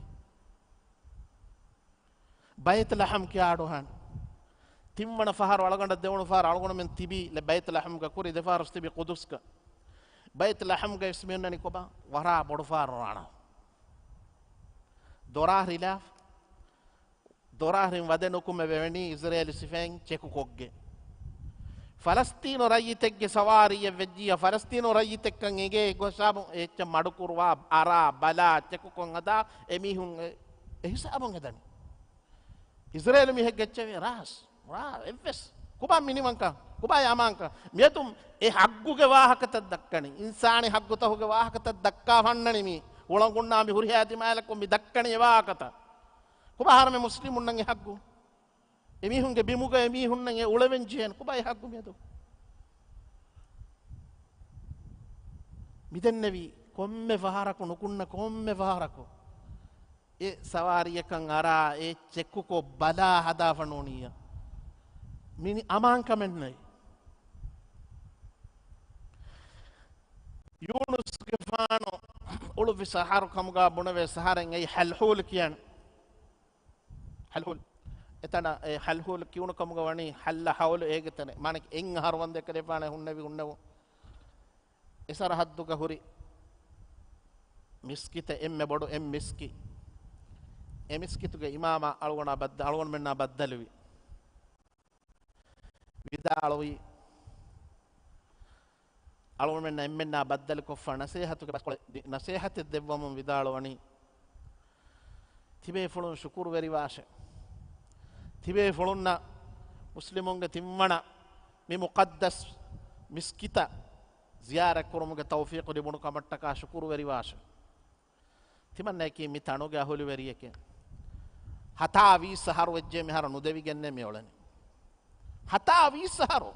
ބައިތުލް ލަޙަމް ކިޔާ އަޑުއަހާނެ. ތިންވަނަ ފަހަރު އަޅުގަނޑަށް ދެވުނު ފަހަރު އަޅުގަނޑުމެން ތިބީ ލެ ބައިތުލް ލަޙަމްގަ ކުރި ދެ ފަހަރު ތިބީ ޤުދުސްގަ. ބައިތުލް ލަޙަމްގަ އިސް މިއޮންނަނީ ކޮބާ؟ ވަރާ ބޮޑު ފަހަރު ރާނަ. ދޮރާ ރިލާފް. ދޮރާ ރިން ވަދެ ނުކުމެ ވެވެނީ އިޒްރޭލި ސިފައިން ޗެކުކޮށްގެން. ފަލަސްތީނު ރައްޔިތެއްގެ ސަވާރީއެއް ވެއްޖިއްޔާ، ފަލަސްތީނު ރައްޔިތެއްކަން އެނގޭ އެއްގޮސް ހިސާބުން އެ އެއްޗަށް މަޑުކުރުވާ، އަރާ، ބަލާ، ޗެކުކޮށް ހަދާ އެމީހުން އެ، އެ ހިސާބުން ހެދަނީ. އިޒްރޭލު މީހެއްގެ އެއްޗެއް ވޭ ރާސް، ރާ، އެއްވެސް. ކޮބާ މިނިވަންކަން؟ ކޮބާ އެ އަމާންކަން؟ މިއަދު އެ ހައްގުގެ ވާހަކަތައް ދައްކަނީ. އިންސާނީ ހައްގުތަހުގެ ވާހަކަތައް ދައްކާ ފަންނަނީ މީ. ހުޅަނގުންނާ މި ހުރިހާ ދިމާލަކުން މި ދައްކަނީ އެ ވާހަކަތައް. ކޮބާ ހަރަމެ މުސްލިމުންނަށް އެ ހައްގު؟ އެމީހުންގެ ބިމުގަ އެމީހުންނަށް އެ އުޅެވެން ޖެހޭނެ ކޮބާ އެ ހައްގު މިއަދު؟ މިދެންނެވި ކޮންމެ ފަހަރަކު ނުކުންނަ ކޮންމެ ފަހަރަކު އެ ސަވާރީއަކަށް އަރާ އެ ޗެކުކޮށް ބަލާ ހަދާފަ ނޫނިއްޔާ. މި އަމާންކަމެއް ނެތް. ޔޫނުސްގެފާނު އުޅުއްވި ސަހަރު ކަމުގަ ބުނެވޭ ސަހަރެއް އެއީ ހަލްހޫލް ކިޔަން. ހަލްހޫލް. އެތަނަށް އެ ހަލްހޫލް ކިޔުނު ކަމުގަ ވަނީ ހައްލަ ހައުލު އޭގެ ތެރެ. މާނަ އެއް އަހަރު ވަންދެ ކަލޭފާނެ ހުންނެވި ހުންނެވު. އެ ސަރަހައްދުގަ ހުރި މިސްކިތެއް އެންމެ ބޮޑު އެއް މިސްކި. އެ މިސްކިތުގެ އިމާމާ އަޅުގަނޑާ ބައްދަ-، އަޅުގަނޑުމެންނާ ބައްދަލުވި. ވިދާޅުވީ، އަޅުގަނޑުމެންނަށް އެންމެންނާ ބައްދަލުކޮށްފަ ނަސޭހަތުގެ ބަސްކޮޅެއް ދި-، ނަސޭހަތެއް ދެއްވަމުން ވިދާޅުވަނީ، ތިބޭފުޅުން ޝުކުރުވެރިވާށެ. ތިބޭފުޅުންނަށް މުސްލިމުންގެ ތިންވަނަ މި މުޤައްދަސް މިސްކިތަށް ޒިޔާރަތްކުރުމުގެ ތައުފީޤު ލިބުނު ކަމަށްޓަކާ ޝުކުރުވެރިވާށެ. ތިމަންނައަކީ މި ތަނުގެ އަހުލުވެރިއެކޭ. ހަތާވީސް އަހަރު ވެއްޖެ މިހާރު ނުދެވިގެންނޭ މި އުޅެނީ. ހަތާވީސް އަހަރު.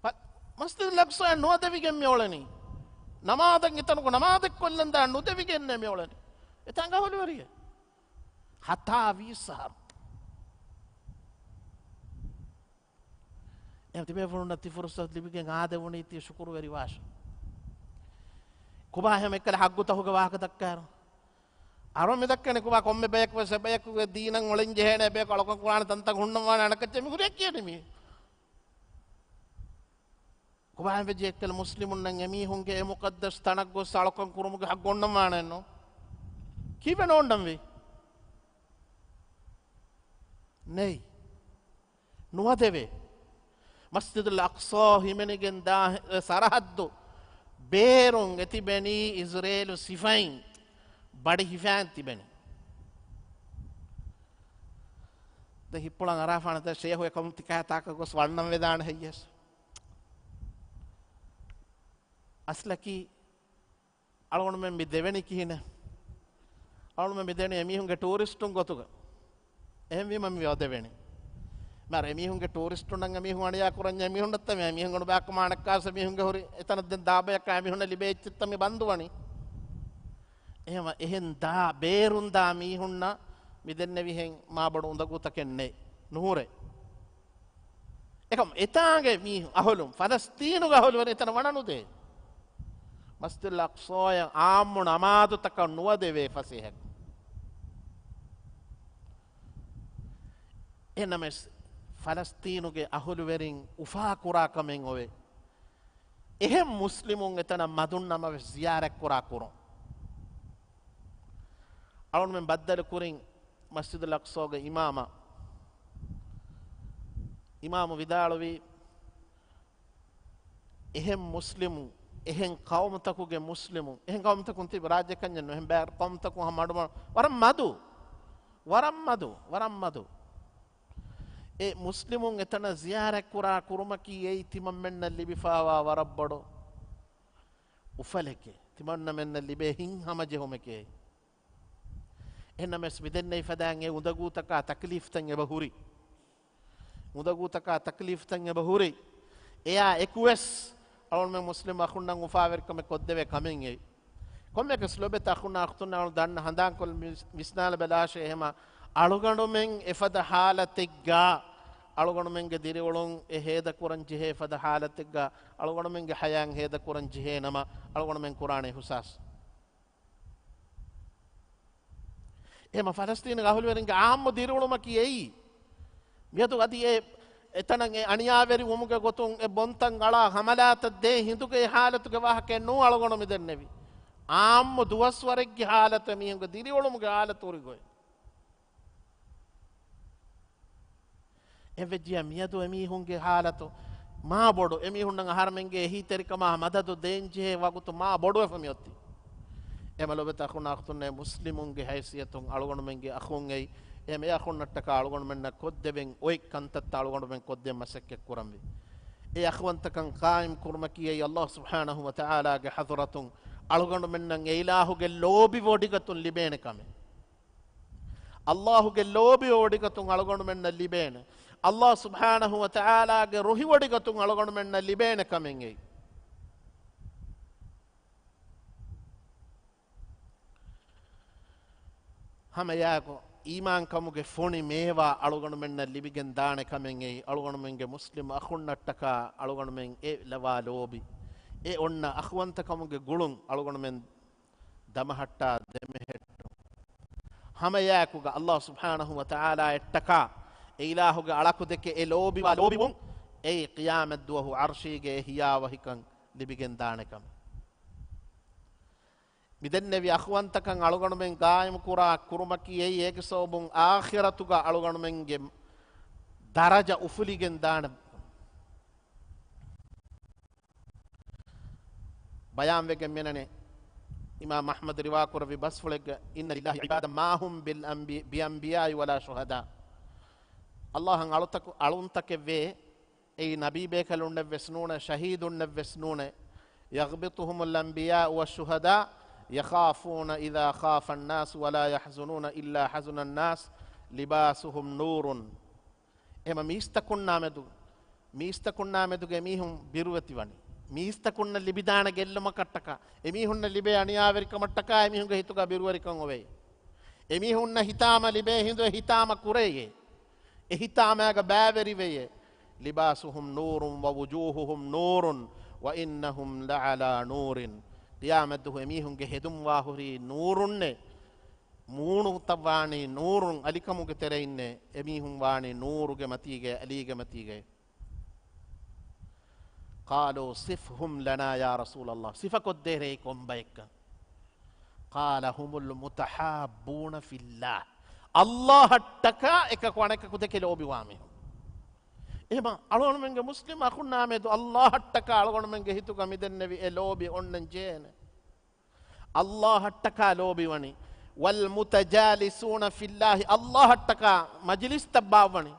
ފަ-، މަސްޖިދުލް އަޤްޞާއަށް ނުވަދެވިގެން މި އުޅެނީ. ނަމާދަށް އެތަނުގަ ނަމާދެއްކޮށްލަން ދާން ނުދެވިގެންނޭ މި އުޅެނީ. އެތާނގެ އަހުލުވެރިއެއް. ހަތާވީސް އަހަރު. އެ ތިބޭފުޅުންނަށް ތި ފުރުސަތު ލިބިގެން އާދެވުނީތީ ޝުކުރުވެރިވާށެ. ކޮބާ ހަމައެކަލަ ހައްގުތަކުގެ ވާހަކަ ދައްކާއިރު، އަޅުގަނޑު މި ދައްކަނީ ކޮބާ ކޮންމެ ބަޔަކުވެސް އެބަޔަކުގެ ދީނަށް އުޅެން ޖެހޭނެ އެބަޔަކު އަޅުކަން ކުރާނެ ތަންތަން ހުންނަންވާނެ އަނެއްކައްޗެއް މި ހުރިއަކީ މި. ކޮބާ ހަމަ ވެއްޖެ އެއްކަލަ މުސްލިމުންނަށް އެމީހުންގެ އެ މުޤައްދަސް ތަނަށް ގޮސް އަޅުކަން ކުރުމުގެ ހައްގު އޮންނަންވާނެއެއްނު؟ ކީއްވެ ނޯންނަންވީ؟ ނެތް. ނުވަދެވޭ. މަސްޖިދުލް އަޤްޞާ ހިމެނިގެން ދާ ސަރަހައްދު ބޭރުން އެތިބެނީ އިޒްރޭލު ސިފައިން ބަޑި ހިފާން ތިބެނީ. ދެން ހިއްޕުޅަން އަރާފާނެތަ ޝޭހު އެކަމު ތިކަހަތާކަށް ގޮސް ވަންނަން ވެދާނެ ހެއްޔެސް؟ އަސްލަކީ އަޅުގަނޑުމެން މި ދެވެނީ ކިހިނެއް؟ އަޅުގަނޑުމެން މި ދެނީ އެމީހުންގެ ޓޫރިސްޓުން ގޮތުގަ. އެހެންވީމަ މި ވަދެވެނީ. މާރަ އެމީހުންގެ ޓޫރިސްޓުންނަށް އެމީހުން އަނިޔާ ކުރަންޏާ އެމީހުންނަށްތަ މި އެމީހުން ގޮނޑު ބާކު މާނައްކާސް އެމީހުންގެ ހުރި އެތަނަށް ދެން ދާބަޔަކާ އެމީހުންނަށް ލިބޭ އެއްޗެއްތަ މި ބަންދުވަނީ. އެހެންވެ އެހެން ދާ ބޭރުން ދާ މީހުންނަށް މި ދެންނެވިހެން މާ ބޮޑު އުނދަގޫތަކެއް ނެތް. ނުހުރޭ. އެކަމް އެތާނގެ މީހުން އަހުލުން ފަލަސްތީނުގެ އަހުލުވެރިން އެތަނަށް ވަނަނުދޭ. މަސްޖިދުލް އަޤްޞާއަށް އާއްމު ނަމާދުތަކަށް ނުވަދެވޭ ފަސޭހަކު. އެހެންނަމަވެސް ފަލަސްތީނުގެ އަހުލުވެރިން އުފާކުރާ ކަމެއް އޮވޭ. އެހެން މުސްލިމުން އެތަނަށް މަދުން ނަމަވެސް ޒިޔާރަތްކުރާ ކުރުން. އަޅުގަނޑުމެން ބައްދަލު ކުރިން މަސްޖިދުލް އަޤްޞާގެ އިމާމާ، އިމާމު ވިދާޅުވީ، އެހެން މުސްލިމުން، އެހެން ޤައުމުތަކުގެ މުސްލިމުން، އެހެން ޤައުމުތަކުން ތިބި ރާއްޖެކަންޏެއް ނު، އެހެން ބައި ޤައުމުތަކުން ހަމަ މަޑުމަޑު، ވަރަށް މަދު، ވަރަށް މަދު، ވަރަށް މަދު. އެ މުސްލިމުން އެތަނަށް ޒިޔާރަތްކުރާ ކުރުމަކީ އެއީ ތިމަންމެންނަށް ލިބިފާވާ ވަރަށް ބޮޑު އުފަލެކޭ. ތިމަންމެންނަށް ލިބޭ ހިތްހަމަޖެހުމެކޭ. އެހެންނަމަވެސް މިދެންނެވި ފަދައިން އެ އުނދަގޫތަކާ ތަކްލީފްތައް އެބަ ހުރި. އުނދަގޫތަކާ ތަކްލީފްތައް އެބަ ހުރި. އެއާ އެކުވެސް އަޅުގަނޑުމެން މުސްލިމް އަޚުންނަށް އުފާވެރިކަމެއް ކޮށްދެވޭ ކަމެއް އެއީ. ކޮންމެއަކަސް ލޮބެތި އަޚުންނާ އަޚްތުންނާ އަޅު ދަންނަ ހަނދާންކޮށް ވިސް-، ވިސްނާލަބަލާށޭ ހަމަ އަޅުގަނޑުމެން އެފަދަ ހާލަތެއްގަ، އަޅުގަނޑުމެންގެ ދިރިއުޅުން އެ ހޭދަކުރަން ޖެހޭ ފަދަ ހާލަތެއްގަ، އަޅުގަނޑުމެންގެ ހަޔާތް ހޭދަކުރަން ޖެހޭ ނަމަ، އަޅުގަނޑުމެން ކުރާނެ އިހުސާސް. އެހެންމަ ފަލަސްތީނުގެ އަހުލުވެރިންގެ އާއްމު ދިރިއުޅުމަކީ އެއީ. މިއަދު އަދި އެ އެތަނަށް އެ އަނިޔާވެރި ވުމުގެ ގޮތުން އެ ބޮންތަން އަޅާ ހަމަލާތައް ދޭ ހިނދުގެ އެ ހާލަތުގެ ވާހަކައެއް ނޫން އަޅުގަނޑު މި ދެންނެވީ. އާއްމު ދުވަސްވަރެއްގެ ހާލަތު އެމީހުންގެ ދިރިއުޅުމުގެ ހާލަތު ހުރި ގޮތް. އެވެއްޖިޔާ މިއަދު އެމީހުންގެ ހާލަތު މާ ބޮޑު، އެމީހުންނަށް އަހަރެމެންގެ އެހީތެރިކަމާ މަދަދު ދޭންޖެހޭ ވަގުތު މާ ބޮޑުވެފަ މިއޮތީ. އެމަ ލޮބެތި އަޚުން އަޚްތުންނޭ މުސްލިމުންގެ ހައިސިއްޔަތުން އަޅުގަނޑުމެންގެ އަޚުން އެއީ، އެމަ އެ އަޚުންނަށްޓަކާ އަޅުގަނޑުމެންނަށް ކޮށްދެވެން އޮތް ކަންތައްތައް އަޅުގަނޑުމެން ކޮށްދޭން މަސައްކަތް ކުރަންވީ. އެ އަޚުވަންތަކަން ޤާއިމް ކުރުމަކީ އެއީ ﷲ ސުބްޙާނަހޫ ވަތަޢާލާގެ ޙަޟްރަތުން އަޅުގަނޑުމެންނަށް އެ އިލާހުގެ ލޯބި ވޮޑިގަތުން ލިބޭނެ ކަމެއް. ﷲ ގެ ލޯބި ވޮޑިގަތުން އަޅުގަނޑުމެންނަށް ލިބޭނެ. ﷲ ސުބްޙާނަހޫ ވަތަޢާލާގެ ރުހިވޮޑިގަތުން އަޅުގަނޑުމެންނަށް ލިބޭނެ ކަމެއް އެއީ. ހަމައެއާއެކު އީމާންކަމުގެ ފޮނި މޭވާ އަޅުގަނޑުމެންނަށް ލިބިގެން ދާނެ ކަމެއް އެއީ. އަޅުގަނޑުމެންގެ މުސްލިމް އަޚުންނަށްޓަކާ އަޅުގަނޑުމެން އެ ލަވާ ލޯބި، އެ އޮންނަ އަޚުވަންތަކަމުގެ ގުޅުން އަޅުގަނޑުމެން ދަމަހައްޓާ ދެމެހެއްޓުން. ހަމައެއާއެކުގަ ﷲ ސުބްޙާނަހޫ ވަތަޢާލާއަށްޓަކާ އެ އިލާހުގެ އަޅަކު ދެކެ އެ ލޯބިވާ ލޯބިވުން އެއީ ޤިޔާމަތްދުވަހު ޢަރްޝީގެ އެ ހިޔާވަހިކަން ލިބިގެން ދާނެ ކަމެއް. މިދެންނެވި އަޚުވަންތަކަން އަޅުގަނޑުމެން ޤާއިމުކުރާ ކުރުމަކީ އެއީ އޭގެ ސަބަބުން އާޚިރަތުގަ އަޅުގަނޑުމެންގެ ދަރަޖަ އުފުލިގެން ދާނެ. ބަޔާންވެގެން މިނަނެ އިމާމް އަޙްމަދު ރިވާކުރެއްވި ބަސްފުޅެއްގަ، إن لله عبادا ما هم بالأنبي-، بأنبياء ولا شهداء. އައްލާހަށް އަޅުތަކު-، އަޅުންތަކެއްވޭ، އެއީ ނަބީބޭކަލުންނެއްވެސް ނޫނޭ، ޝަހީދުންނެއްވެސް ނޫނޭ. يغبطهم الأنبياء والشهداء يخافون إذا خاف الناس ولا يحزنون إلا حزن الناس لباسهم نور. އެމަ މީސްތަކުންނާމެދު، މީސްތަކުންނާމެދުގެ މީހުން ބިރުވެތިވަނީ. މީސްތަކުންނަށް ލިބިދާނެ ގެއްލުމަކަށްޓަކާ، އެމީހުންނަށް ލިބޭ އަނިޔާވެރިކަމަށްޓަކާ އެމީހުންގެ ހިތުގަ ބިރުވެރިކަން އޮވެއޭ. އެމީހުންނަށް ހިތާމަ ލިބޭ ހިނދު އެ ހިތާމަ ކުރެޔޭ. އެ ހިތާމައިގަ ބައިވެރިވެޔޭ. لباسهم نور ووجوههم نور وإنهم لعلى نور. ޤިޔާމަތްދުވަހު އެމީހުންގެ ހެދުން ވާހުރީ ނޫރުންނޭ. މޫނުތައް ވާނީ ނޫރުން އަލިކަމުގެ ތެރެއިންނޭ. އެމީހުން ވާނީ ނޫރުގެ މަތީގައި، އަލީގެ މަތީގައި. قالوا صفهم لنا يا رسول الله. ސިފަކޮށްދޭހޭ ކޮންބައެއްކަން. قال هم المتحابون في الله. އައްލާހަށްޓަކާ އެކަކު އަނެކަކު ދެކެ ލޯބިވާ މީހުން. އެހެމަ އަޅުގަނޑުމެންގެ މުސްލިމް އަޚުންނާމެދު އައްލާހަށްޓަކާ އަޅުގަނޑުމެންގެ ހިތުގަ މިދެންނެވި އެ ލޯބި އޮންނަން ޖޭނެ. އައްލާހަށްޓަކާ ލޯބިވަނީ. والمتجالسون في الله، އައްލާހަށްޓަކާ މަޖިލިސްތައް ބާއްވަނީ.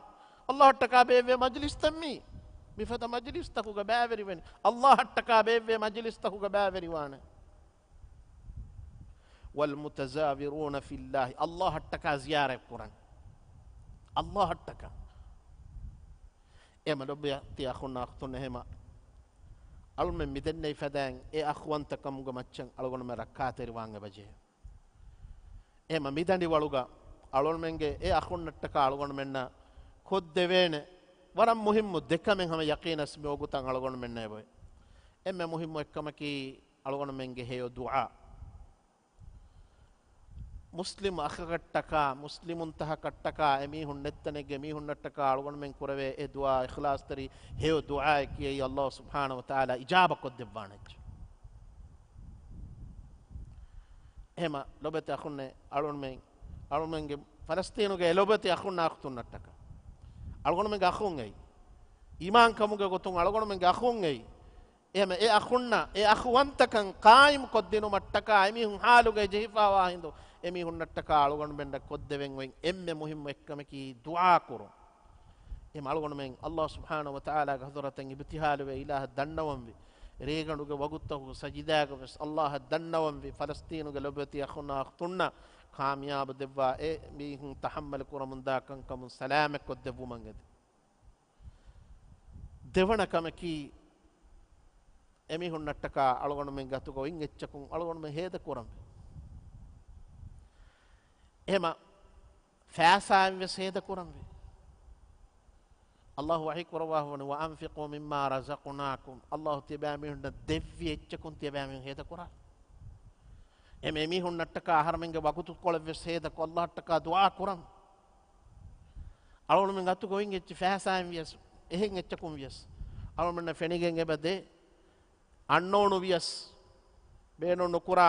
އައްލާހަށްޓަކާ ބޭއްވޭ މަޖިލިސްތައް މީ. މިފަދަ މަޖިލިސްތަކުގަ ބައިވެރިވެނީ. އައްލާހަށްޓަކާ ބޭއްވޭ މަޖިލިސްތަކުގަ ބައިވެރިވާނެ. والمتزاورون في الله، އައްލާހަށްޓަކާ ޒިޔާރަތް ކުރަން. އައްލާހަށްޓަކާ. އެމަ ލޮބުވެތި އަޚުންނާ އުޚްތުން، އެހެމަ އަޅުމެން މިދެންނެވި ފަދައިން އެ އަޚުވަންތަކަމުގެ މައްޗަށް އަޅުގަނޑުމެން ރައްކާތެރިވާން އެބަޖެހޭ. އެމަ މިދަނޑިވަޅުގަ އަޅުގަނޑުމެންގެ އެ އަޚުންނަށްޓަކާ އަޅުގަނޑުމެންނަށް ކޮށްދެވޭނެ ވަރަށް މުހިއްމު ދެކަމެއް ހަމަ ޔަޤީނަސް މިވަގުތަށް އަޅުގަނޑުމެންނަށް އެބައޮތް. އެންމެ މުހިއްމު އެއްކަމަކީ އަޅުގަނޑުމެންގެ ހެޔޮ ދުޢާ. މުސްލިމް އަޚަކަށްޓަކާ، މުސްލިމުންތަހަކަށްޓަކާ، އެމީހުން ނެތްތަނެއްގެ މީހުންނަށްޓަކާ އަޅުގަނޑުމެން ކުރެވޭ އެ ދުޢާ، އިޚްލާޞްތެރި ހެޔޮ ދުޢާއެއް ކިޔައީ އައްލާހު ސުބްޙާނަހު ވަތަޢާލާ އިޖާބަކޮށްދެއްވާނެ އެއްޗެއް. އެހެމަ ލޮބުވެތި އަޚުންނޭ، އަޅުގަނޑުމެން، އަޅުގަނޑުމެންގެ ފަލަސްޠީނުގެ އެ ލޮބުވެތި އަޚުންނާ އުޚްތުންނަށްޓަކާ އަޅުގަނޑުމެންގެ އަޚުން އެއީ. އީމާންކަމުގެ ގޮތުން އަޅުގަނޑުމެންގެ އަޚުން އެއީ. އެހެމަ އެ އަޚުންނަށް އެ އަޚުވަންތަކަން ޤާއިމް ކޮށްދިނުމަށްޓަކާ އެމީހުން ޙާލުގައި ޖެހިފާވާ ހިނދު އެމީހުންނަށްޓަކާ އަޅުގަނޑުމެންނަށް ކޮށްދެވެން އޮތް އެންމެ މުހިއްމު އެއްކަމަކީ ދުޢާ ކުރުން. އެހެމަ އަޅުގަނޑުމެން އައްލާހު ސުބްޙާނަހު ވަތަޢާލާގެ ޙަޟްރަތަށް އިބްތިހާލުވެ އިލާހަށް ދަންނަވަންވި، ރޭގަނޑުގެ ވަގުތުތަކުގެ ސަޖިދާގަ ވެސް އައްލާހަށް ދަންނަވަންވި، ފަލަސްޠީނުގެ ލޮބުވެތި އަޚުންނާ އުޚްތުންނަށް ކާމިޔާބު ދެއްވާ އެ މީހުން ތަޙައްމަލު ކުރަމުންދާ ކަންކަމުން ސަލާމަތް ކޮށްދެއްވުމަށް އެދި. ދެވަނަ ކަމަކީ، އެމީހުންނަށްޓަކާ އަޅުގަނޑުމެން ގަތުގަ އޮތް އެއްޗަކުން އަޅުގަނޑުމެން ހޭދަ ކުރަންވީ. އެހެމަ ފައިސާއިން ވެސް ހޭދަ ކުރަންވީ. އައްލާހު ވަޙީ ކުރައްވާފަވަނީ، "وأنفقوا مما رزقناكم." އައްލާހު ތިޔަބައިމީހުންނަށް ދެއްވި އެއްޗަކުން ތިޔަބައިމީހުން ހޭދަ ކުރާ. އެމެ އެމީހުންނަށްޓަކާ އަހަރަމެންގެ ވަގުތުކޮޅެއް ވެސް ހޭދަކޮށް އައްލާހަށްޓަކާ ދުޢާ ކުރަން. އަޅުގަނޑުމެން ގަތުގަ އޮތް އެއްޗެއް ފައިސާއިން ވިޔަސް، އެހެން އެއްޗަކުން ވިޔަސް، އަޅުގަނޑުމެންނަށް ފެނިގެން އެބަ ދޭ. އަންނޯނު ވިޔަސް، ބޭނުން ނުކުރާ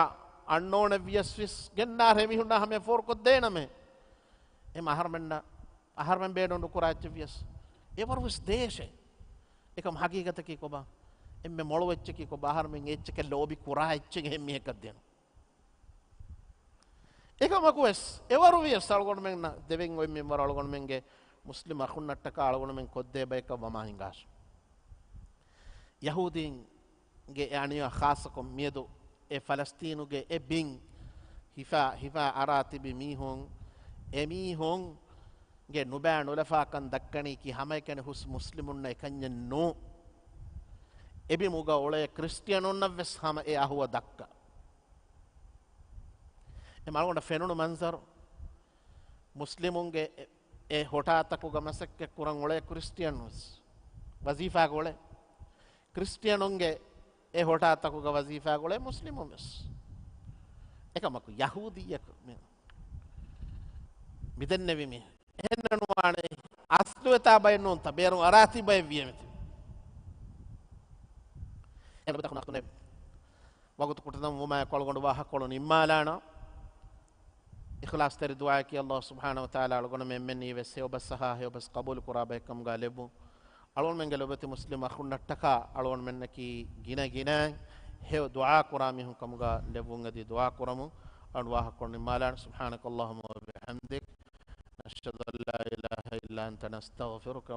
އަންނޯނެއް ވިޔަސް ވެސް ގެންނާރޭ އެމީހުންނާ ހަމަޔަށް ފޯރުކޮށްދޭނަމޭ. އެމަ އަހަރަމެންނަށް، އަހަރަމެން ބޭނުން ނުކުރާ އެއްޗެއް ވިޔަސް އެވަރު ވެސް ދޭށޭ. އެކަމް ހަގީގަތަކީ ކޮބާ؟ އެންމެ މޮޅު އެއްޗަކީ ކޮބާ؟ އަހަރަމެން އެއްޗަކަށް ލޯބި ކުރާ އެއްޗެއް އެހެން މީހަކަށް ދޭނު. އެކަމަކު ވެސް އެވަރު ވިޔަސް އަޅުގަނޑުމެންނަށް ދެވެން އޮތް މިންވަރު އަޅުގަނޑުމެންގެ މުސްލިމް އަޚުންނަށްޓަކާ އަޅުގަނޑުމެން ކޮށްދޭ ބަޔަކަށް ވަމާ ހިނގާށި. ޔަހޫދީންގެ އެ އަނިޔާ ޚާއްޞަކޮށް މިއަދު އެ ފަލަސްޠީނުގެ އެ ބިން ހިފާ، ހިފާ އަރާ ތިބި މީހުން، އެމީހުންގެ ނުބައި ނުލަފާކަން ދައްކަނީކީ ހަމައެކަނި ހުސް މުސްލިމުންނަށް އެކަންޏެއް ނޫ. އެ ބިމުގަ އުޅޭ ކްރިސްޓިއަނުންނަށް ވެސް ހަމަ އެ އަހުވަ ދައްކާ. އެ މަޅުގަނޑަށް ފެނުނު މަންޒަރު، މުސްލިމުންގެ އެ، އެ ހޮޓާތަކުގަ މަސައްކަތް ކުރަން އުޅޭ ކްރިސްޓިއަން ވެސް ވަޒީފާގަ އުޅޭ. ކްރިސްޓިއަނުންގެ އެ ހޮޓާތަކުގަ ވަޒީފާގަ އުޅޭ މުސްލިމުން ވެސް. އެކަމަކު ޔަހޫދީއަކު މި، މިދެންނެވި މީ އެހެންނެއް ނުވާނެ. އަސްލުވެތާ ބައެއް ނޫންތަ، ބޭރުން އަރާތީ ބައެއް ވިޔަމެތި. އެ ވަގުތު ކުޑަތަން ވުމާއެކު އަޅުގަނޑު ވާހަކަކޮޅު ނިންމާލާނަން. އެ އިޚްލާޞްތެރި ދުޢާއަކީ ﷲ ސުބްޙާނަހޫ ވަތަޢާލާ އަޅުގަނޑުމެން އެންމެންނަށް ވެސް ހެޔޮބަސް އަހާ ހެޔޮބަސް ޤަބޫލު ކުރާ ބައެއްކަމުގަ ލެއްވުން. އަޅުގަނޑުމެންގެ ލޮބުވެތި މުސްލިމް އަޚުންނަށްޓަކާ އަޅުގަނޑުމެންނަކީ ގިނަ ގިނައިން ހެޔޮ ދުޢާ ކުރާ މީހުން ކަމުގަ ލެއްވުން އެދި ދުޢާ ކުރަމުން. އަޅުގަނޑު ވާހަކަކޮށް ނިންމާލާން. سبحانك اللهم وبحمدك، نشهد أن لا إله إلا أنت، نستغفرك